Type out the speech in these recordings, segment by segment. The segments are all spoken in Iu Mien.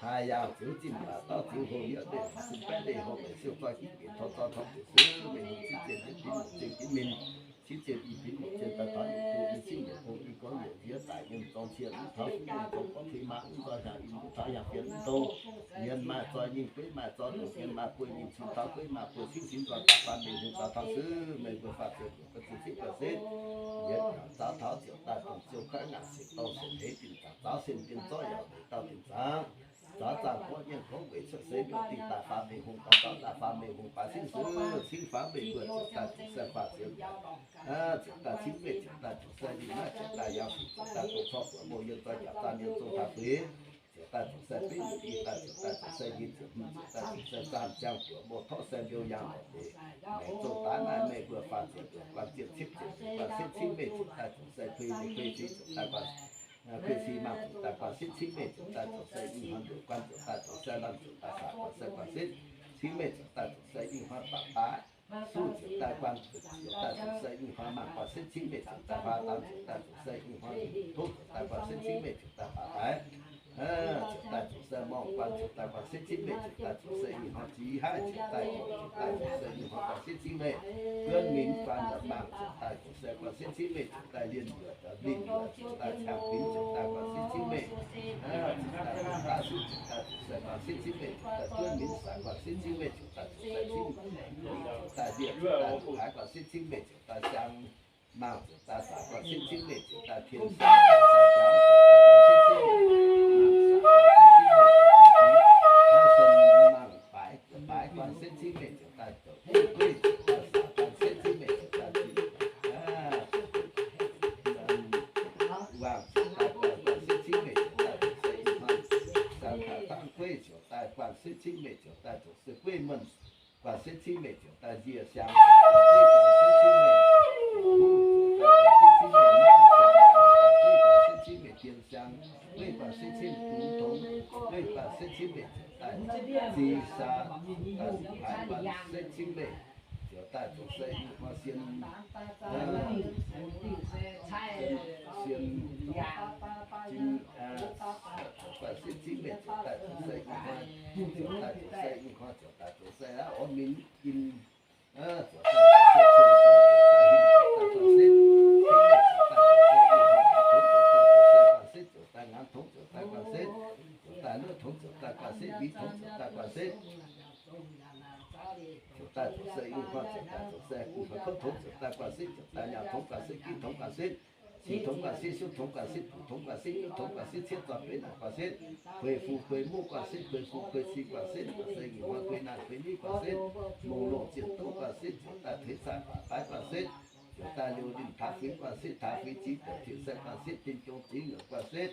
Taaih yaauc ziouc zinh baac dauh ziouc hoqc yie deix sin baeqv deix hoqc siou zoih ginv bieqc tov zorqv tov bieqc siou mengh hungh ciev zienh yietv binv mouc zienh ginv min, ciev zienh i binv mouc zienh daaih taux i bung i cingv yietc bung i gorngv yietc nziex daic mienh zorng cie mv taux mv nzorng gorngv kuinx maa mv nzorng hnyangx i mv taux hnyangx fienx mv dongh mienh maaih zoih nyingh gueiv maaih zorng dongh mienh maaih buo nyingh cin taux gueiv maaih buo cingv sin nzorng daaih faanh mengh hungh daaih taux siou mengh mbuo faah ziouc mbuoqc ga'ziex cingv ga'setv yietc nyanc zaux taux ziouc daaih dongh ziouc kuaaiv ngaanc siec dorngh siec hleix dinh zaangc zaux sin dien zorqv yaac leiz dauh dinh zaangc zaux zaangc gorngv nyienh gorngv weic cuotv seix mbiouh dinh daaih faanh mengh hungh daaih zaux daaih faanh mengh hungh baac cingv siou cingv faaux mengh mbuo ziouc daaih zuqc sai faah ziouc ziouc daaih cingv mengh ziouc daaih zuqc sai ninh naaiv ziouc daaih yaac zuqc daaih dongh corc buoc mouh yiem zoih jaax zaanh yiem zong taux feix ziouc daaih zuqc sai benv mingh daaih ziouc daaih zuqc sai nyei ziouc hmz ziouc daaih zuqc sai zaanh ziangh buoc mouh torqv sai mbiouh yangh lorqc deix maengc zong daaih naaiv mengh mbuo faah ziouc guanh zienh cipv ziouc guanh setv cingv mengh ziouc daaih zuqc sai kuei kuei cingv ziouc daaih guanh kuei cingv mangc ziouc daaih guanh setv cingv mengh ziouc daaih zuqc sai i hmuangx nduqc guanh ziouc daaih zuqc sai lamh ziouc daaih saac guanh sai guanh setv cingv mengh ziouc daaih zuqc sai i hmuangx baac daaih suv ziouc daaih guanh ziouc daaih zuqc sai i hmuangx mangc guanh setv cingv mengh ziouc daaih huaax dangx ziouc daaih zuqc sai i hmuangx tov ziouc daaih guanh setv cingv mengh ziouc daaih baac daaih ziouc daaih zuqc sai morngh guanh ziouc daaih guanh setv cingv mengh ziouc daaih zuqc sai i hmuangx zix haiv ziouc daaih ziouc daaih zuqc sai i hmuangx guanh setv cingv mengh guonv minc guanh la'mangc ziouc daaih zuqc sai guanh setv cingv mengh ziouc daaih lienh yuoqc ninh yuoqc ziouc daaih cangx binx ziouc daaih guanh setv cingv mengh ziouc daaih daav suv ziouc daaih zuqc sai guanh setv cingv mengh ziouc daaih duonv minc saac guanh setv cingv mengh ziouc daaih zuqc sai cingv ziouc daaih ndie ziouc daaih duqv haiz guanh setv cingv mengh ziouc daaih siang mangc ziouc daaih saac guanh setv cingv mengh ziouc daaih tien siang ziouc daaih jangx ziouc daaih guanh setv cingv mengh mangc saac guanh setv cingv mengh ziouc daaih jiex naaiv son mangc baaix baaix guanh setv cingv mengh ziouc daaih zoux gueiv gueiv ziouc daaih saac guanh setv cingv mengh ziouc daaih jiex waangc ziouc daaih guanh guanh setv cingv mengh ziouc daaih zoux se i hmuangx, zaangc daaih dangv gueiv ziouc daaih guanh setv cingv mengh ziouc daaih zoux se gueiv muonh, guanh setv cingv mengh ziouc daaih nzie siang, guanh setv cingv mengh, guanh setv cingv mengh, guanh setv cingv mengh dien siang, guanh setv cingv dungz tongx, guanh setv cingv mengh ziouc daaih zih saa, guanh setv cingv mengh ziouc daaih zoux se i hmuangx sien, sien, sien, guanh setv cingv mengh ziouc daaih zoux se i hmuangx, ziouc daaih zoux se i hmuangx ziouc daaih zoux se aqv orv min in ziouc daaih zoux se cien-sorng ziouc daaih hingh ziouc daaih guanh setv cingv mengh ziouc daaih zoux se i hmuangx, tongx ziouc daaih zoux se guanh setv ziouc daaih, ngaanc tongx ziouc daaih guanh setv ziouc daaih, nuotv tongx ziouc daaih guanh setv, mbic tongx ziouc daaih guanh setv ziouc daaih zoux se i hmuangx ziouc daaih zoux se i hmuangx, kouv tongx ziouc daaih guanh setv ziouc daaih, nyaanh tongx guanh setv, ginv tongx guanh setv, cing tongx guanh setv, siouv tongx guanh setv, buqc tongx guanh setv, nyouv tongx guanh setv, cietv zoih benv naanc guanh setv, kuei fu kuei muv guanh setv, kuei fu kuei cing guanh setv, guanh se i hmuangx, kuei naanc kuei nyiv guanh setv, mungh longh zienh douv guanh setv ziouc daaih, tuix zaangc baac baaix guanh setv ziouc daaih, liouh linh taaix fuix guanh setv, taaix fuix zix deix tengx sai guanh setv, tin jong zingx nyouc guanh setv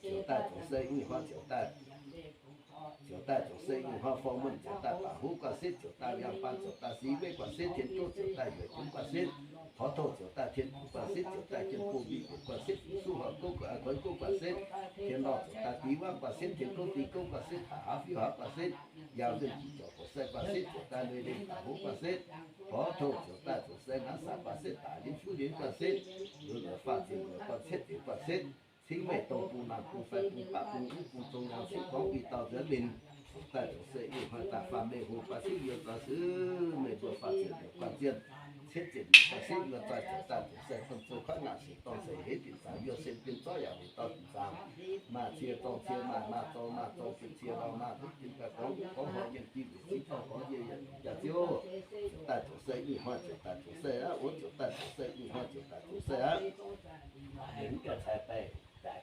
ziouc daaih zoux se i hmuangx ziouc daaih, ziouc daaih zoux se i hmuangx forng muonh ziouc daaih, baac huv guanh setv ziouc daaih, yangh baan ziouc daaih, sic meiv guanh setv, tien gouv ziouc daaih, yueic jomv guanh setv, porv touh ziouc daaih, tien guv guanh setv ziouc daaih, jien buo mbic guanh setv, fuqv suv horqc gouv, koiv gouv guanh setv, tien lorh ziouc daaih, div wangv guanh setv, tien gouv div gouv guanh setv, haaix fiuv haaix guanh setv, yangh nzunh jiex ziouc guoqv sai guanh setv ziouc daaih, lui lengh daaih huv guanh setv, porv touh ziouc daaih zoux se naaiv saac guanh setv, daaih linv fuqv linv guanh setv, luoqc luoqc faah ziepc luoqc guanh setv ziepc guanh setv, cingv mengh dongh bung naamh bung faix bung baqv bung uv bung zong yangh cingv gorngv i dauh nzuonx minc, ziouc daaih zoux se i hmuangx daaih faanh mengh hungh guanh setv yiem zoih se mengh mbuo faah ziepc luoqc guanh zienh, cietv ziepc nyeic guanh setv yiem zoih ziouc daaih zoux se dongh zoux kuaaiv ngaanc siec dorngh seix hleix dinh zaangc, yiem sen dien zorqv yaac weic dauh dinh zaangc, maaih cie dorngh cie, maaih maaih zorngh maaih zorngh, dien cie lorh maaih duqv dien ga'gorngv, gorngv horh yiem dinh weic cingv dorngh gorngv yie yaac jaax ziouv, ziouc daaih zoux se i hmuangx ziouc daaih zoux se aqv, wuov ziouc daaih zoux se i hmuangx ziouc daaih zoux se aqv. Mv ganh cai baengh zaaix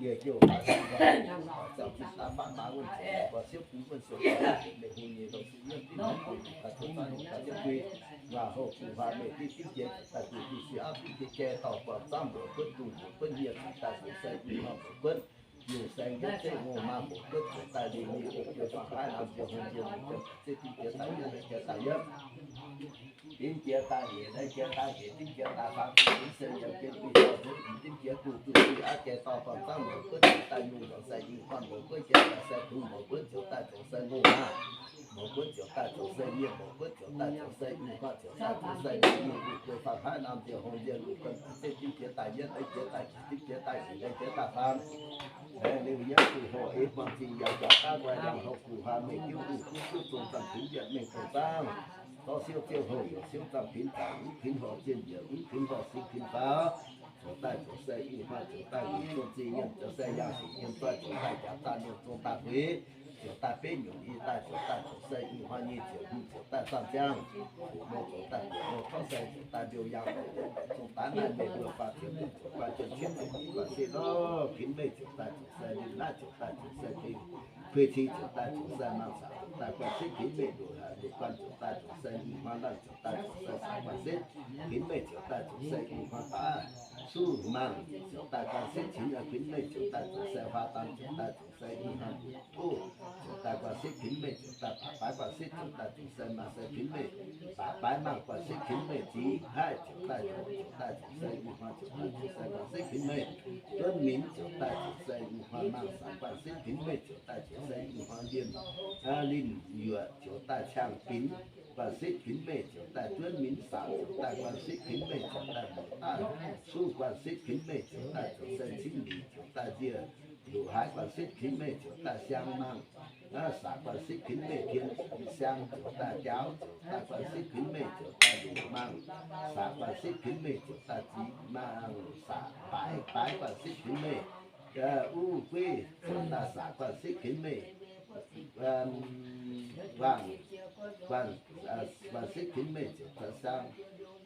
Yie jouh haaix zanc, haaix zanc zinh daaih faanv maaz wuonh zoux, mbuo siouv bun wuonh siouc daaih mengh hungh nyei ndong-sieqv yiem dimv hmien bun daaih zoux zaangv nyungc daaih jienv bui. Waac hoc guh hlaax meih dimv dimv jiex daaih guh guh sic auv dimv jiex jai dorh buangh zaangv mbuoqc gunv dungz mbuoqc gunv nyie daaih zoux sai i hnoi mbuoqc gunv. Yungh saeng yietv zeiv ngongh maaz mbuoqc gunv zoux daaih lingh lingh guh guh faanh haaix norm nzie hungh nzie lungh jiem zeiv dimv jiex daaih yietv, naaiv jiex daaih yietv. Dimv jiex daaih nyiec, naaiv jiex daaih nyiec, dimv jiex daaih faam, dimv se yiem jienv bui dorh nzuonx, dimv jiex guh duqv bui aqv, jiex dorh buangh zaangv mbuoqc gunv zoux daaih yungh nzuonx sai i hnoi mbuoqc gunv jiex daaih sai dungz mbuoqc gunv zoux daaih zoux sai ngongh maaz, mbuoqc gunv zoux daaih zoux sai nyie, mbuoqc gunv zoux daaih zoux sai i hnoi zoux daaih zoux sai lingh lingh guh guh faanh haaix norm nzie hungh nzie lungh jiem zeiv dimv jiex daaih yietv, naaiv jiex daaih nyiec, dimv jiex daaih nyiec, naaiv jiex daaih faam. Aengx liuz yiem guh hoc ei buangh zinh yaac jaax daav nqoi liangx hoc guh hlaax meih jiuv guh guv siouv zong zaangh pinx yietc mengh dongh zaangv, zorqv siouv ziouv houh yaac siouv zaangh pinx zaangc, mv pinx horc zinh yietc, mv pinx horc singx pinx faaux, zoux daaih zoux sai i hnoi zoux daaih lingc zong zinh nyienh zoux sai yangh sic nyienh zoih zoux daaih jaax zaah nyienh zong daaih buix, zoux daaih beiv nyungc i daaih zoux daaih zoux sai i hnoi nyei ziouc hmz zoux daaih zaangh ziangh, buoqc mouh zoux daaih buoqc mouh torv sai zoux daaih mbiouh yaangh dorngc zong daaih naaiv meih mbuo faah ziepc nyungc zoux guanh jienv cietv ziepc nyungc guanh setv lorqc. Pinx meih ziouc daaih zoux sai linh naaiv ziouc daaih zoux sai kuei, kuei cing ziouc daaih zoux sai maang saac zoux daaih guanh setv pinx meih nduqc haic, guanh ziouc daaih zoux sai i hnoi laanh ziouc daaih zoux sai saac guanh setv pinx meih ziouc daaih zoux sai i hnoi baav suv maang ziouc daaih guanh setv cingx pinx meih ziouc daaih zoux sai huaa daan ziouc daaih zoux sai i hnoi mbuoqc tov ziouc daaih guanh setv pinx meih ziouc daaih baaix baaix guanh setv ziouc daaih zoux sai maang sai pinx meih baaix baaix maang guanh setv pinx meih zix haih ziouc daaih zoux ziouc daaih zoux sai i hnoi ziouc daaih zoux sai guanh setv pinx meih juonv minx ziouc daaih zoux sai i hnoi maang saac guanh setv pinx meih ziouc daaih zoux sai i hnoi yienh linh yuoqc ziouc daaih ciangh binx guanh setv pinx meih ziouc daaih juonv minx saac ziouc daaih guanh setv pinx meih ziouc daaih mbuoqc daaih suv guanh setv pinx meih ziouc daaih zoux sai cingv minx ziouc daaih nzie luqc haaix guanh setv pinx meih ziouc daaih siang maang saac guanh setv pinx meih pien siang ziouc daaih jaauv ziouc daaih guanh setv pinx meih ziouc daaih luqc maang saac guanh setv pinx meih ziouc daaih zix maang saac baaix baaix guanh setv pinx meih uv gueiv ziouc daaih saac guanh setv pinx meih waangh guanh guanh setv pinx meih ziouc daaih siang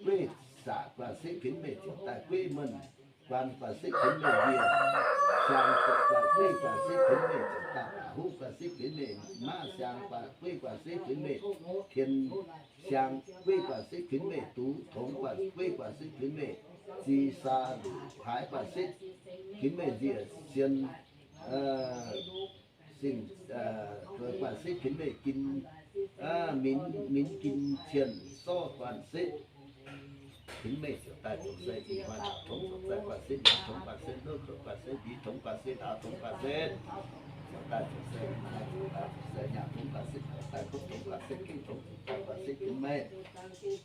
gueiv saac guanh setv pinx meih ziouc daaih gueiv muonh guanh guanh setv pinx meih nzie siang guanh guanh gueiv guanh setv pinx meih ziouc daaih baac huv guanh setv pinx meih maiv siang guanh gueiv guanh setv pinx meih pien siang gueiv guanh setv pinx meih dux tongx guanh gueiv guanh setv pinx meih zi saa luqc haaix guanh setv pinx meih nzie sien sing guanh setv pinx meih gin minx minx gin cien sorv guanh setv pinx meih ziouc daaih zoux sai i hnoi naaic tongx zoux sai guanh setv nyaanh tongx guanh setv nuv zoux guanh setv mbix tongx guanh setv aav tongx guanh setv ziouc daaih zoux sai i hnoi ziouc daaih zoux sai nyaanh tongx guanh setv zoux daaih kuv tongx guanh setv gengh tongx zoux daaih guanh setv pinx meih Daaih zoux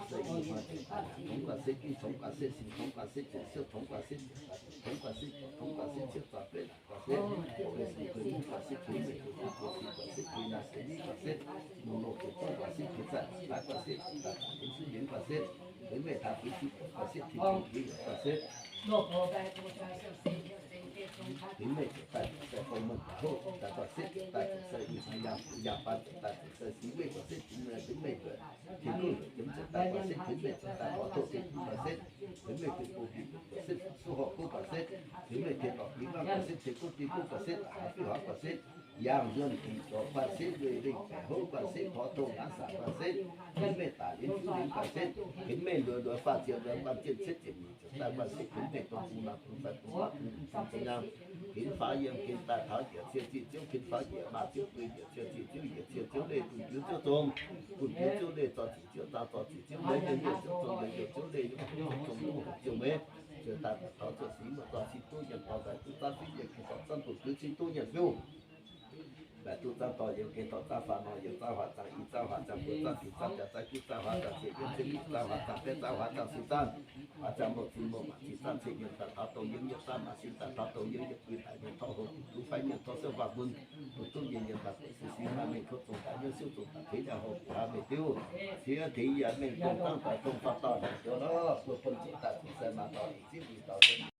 sai i hnoi ziouc daaih nyaanh tongx guanh setv gengh tongx guanh setv singx tongx guanh setv ziouc siouv tongx guanh setv ziouc daaih tongx guanh setv ziouc tongx guanh setv ciouv zorc betv guanh setv, gueix singx gueix mungv guanh setv, gueix meic gueix buo gueix singx guanh setv, gueix naaiv seix niv guanh setv, mungh loh gueix duqv guanh setv, gueix zaih gueix baaix guanh setv, daaih daaih liemh suv liemh guanh setv, gueix meic taaix gueix jiu gueix guanh setv, tin gueix gueix guanh setv. Gueix meic ziouc daaih zoux sai fong muonh daaih hov daaih guanh setv, daaih zoux sai i hnoi yangh, yangh baan ziouc daaih zoux sai singx weih guanh setv, gueix meic gueix tin gueix gueix jiemx ziouc daaih guanh setv, gueix meic ziouc daaih lorz doqc tin gueix guanh setv, gueix meic gueix buo gueix guanh setv, suv horqc gueix guanh setv, gueix meic tien lorqc gueix guanh setv, tien gueix diuh gueix guanh setv, aax fiuv huaax guanh setv, yangh nzuonx diqc zorc guanh setv, weih lengh baeqc houv guanh setv, porv tong aav saac guanh setv, gueix meic daaih liemh suv liemh guanh setv, gueix meic luoz luoz faah ziepc luoz guanh jienv cietv ziepc nyeic ziouc daaih guanh setv, gueix meic dongh bung nor bung fai bung waac bung bung zong nyaanh, gueix faaux yiem gueix daaih taux njiec cie ziqc ziouv, gueix faaux njiec maaz ziouv, gueix njiec cie ziqc ziouv, njiec cie ziouv leih, bungx jiuv ziouv zong, bungx jiuv ziouv leih, zorc ziqc ziouv zaang, zorc ziqc ziouv meix, yiem ziouv zong, yiem ziouv leih, yiem ziouv zong, yiem ziouv meix, ziouc daaih taux ziouc singx muoz-doic cing duqv nyanc dorh daaih duqv zaanv fingx yiem gueix zorc zanv bungx jiuv cing duqv nyanc fiuv. Baeqc duqv zaanv dorh yiem gueix dorh zaanv faanv nor, yiem zaanv huaax zaanv i zaanv huaax zaanv buo zaanv diuh zaanv jaax zaanv juv zaanv huaax zaanv ziepc yiem ziepc nyeic zaanv huaax zaanv betv zaanv huaax zaanv singx zaanv huaax zaanv mouc zinh mouc maac zinh zaanv cing yiem daaih taux dongh yiem yiem zaanv maac singx daaih taux dongh yiem yiem gueix daaih yiem torv houc duqv faix mienh torv siouv faam bun duqv duqv nyei yiem daaih gueix singx singx maaih mengh kuv zong daaih nyouv siouv zong daaih tengx yangh horc guix hlaax meih diuv ciev tengx yie mengh dongh zaangv doic dongh faam dauh naaic joux lorh buo bun ziouc daaih zoux sai maaz dauh ziouc ziv wuic dauh